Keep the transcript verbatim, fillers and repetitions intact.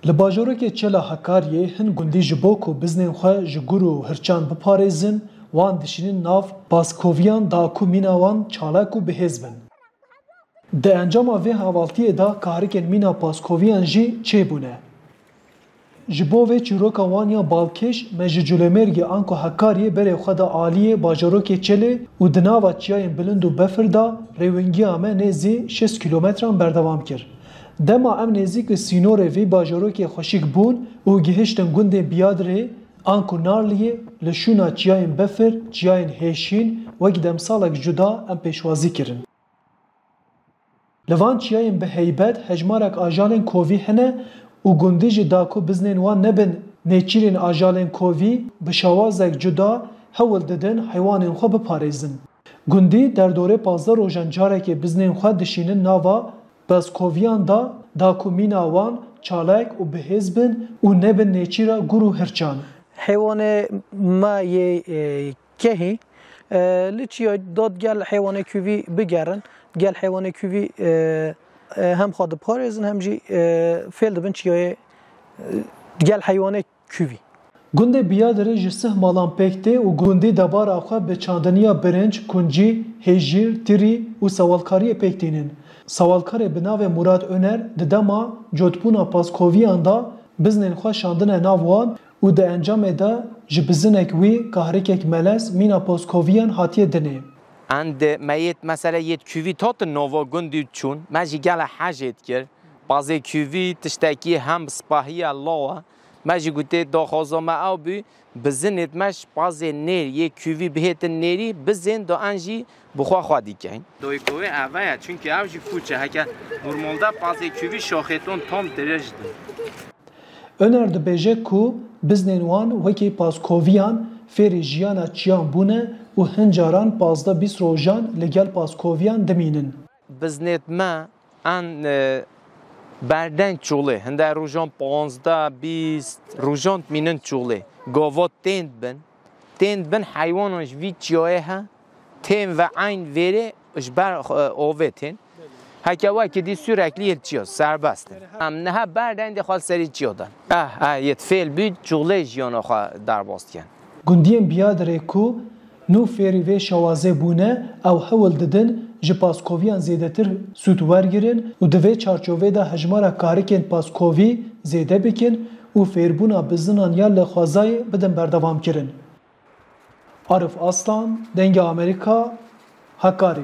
Li bajarokê Çela Hekariyê hin gundî ji bo ku biznên xwe ji gur û hirçan biparêzin, wan dişînin nav paskoviyan da ku mîna wan çalak û bihêz bin. Di encama vê hevaltiyê de kahrikên mîna paskoviyan jî çêbûne. Ji bo vê çîroka wan ya balkêş me ji Culêmêrgê anku Hekariyê berê xwe da aliyê bajarokê Çelê û di nava çiyayên bilind û befir de rêwingiya me nêzî şêst kîlometran berdewam kir. Dema em nêzîkî sînorê vî bajarokê xweşik bûn û gihiştin gundê Biyadirê anku Narliyê, li şûna çiyayên befir, çiyayên hêşîn, wek demsalek cuda em pêşwazî kirin. Li van çiyayên bi heybet hejmarek ajalên kovî hene û gundî jî da ku biznên wan nebin nêçîrên ajalên kovî, bi şawazek cuda hewl didin heywanên xwe biparêzin. Gundî derdorê pazdeh rojan carekê biznên xwe dişînin nava pezkoviyan de, da ku mîna wan çalek û bihêz bin û nebin nêçîra gur û hirçan. Heywanê me yê, e, kehî, e, li çiyayê de digel heywanê kûvî bigerin, digel heywanê kûvî, e, e, hem xwe diparêzin hem jî, e, fêl dibin çiyayê, e, digel heywanê kûvî. Gundê Biyadirê ji sih malan pêk tê û gundî debara xwe bi çandiniya birinc, kuncî, hêjîr, tirî û sewalkariyê pêk tînin. Sewalkarê bi navê Murat Öner di dema cotbûna paskoviyan de biznên xwe şandine nav wan û di encamê de ji bizinek wî kahrikek melez mîna paskoviyan hatiye dinê. End meyêt, mesele yêt kûvî tatin nava gundî çûn, me jî gele hejêt kir. Pazê kûvî tiştekî hem sipahiya lawa. Me jî gotê daxwaza me ew bû, bizinêt me ji pazê nêr yê kûvî bihêtin nêrî, bizên da en jî bi xwe xwedî keyn. Doyê kovê eve ye, çunkî ew jî pûç e. Heke normalde pazê kûvî şaxêton tam dirêj din. Öner dibêje ku biznên wan wekî pazkoviyan fêrî jiyana çiyan bûne û hin caran pazdeh bîst rojan li gel pazkoviyan dimînin. Biznêt me en, e, berdeng çolê, hinde rojan panzdeh, bîst rojan dimînin çolê. Gava tên dibin, tên dibin heywanan ji vî çiyayê he, tên ve eyn vêrê ji ber, e, ovê tên. Heke wekî dî sürekli yê çiya serbest in. Em niha berdeng dê xwe li serî çiya dan. Eh, eh, yêt fêl bî, çolê jiyana xwe derbas dikin. Gundiyên Biyadirê ku nû fêrî vê şewazê bûne, ew hewl didin ji paskoviyan zêdetir sûd wergirin û di vê çarçovê de hejmara karikên paskovî zêde bikin û fêrbûna bizinan ya li xwezayê bidin berdewamkirin. Arif Aslan, Dengê Amerîka, Hakkari.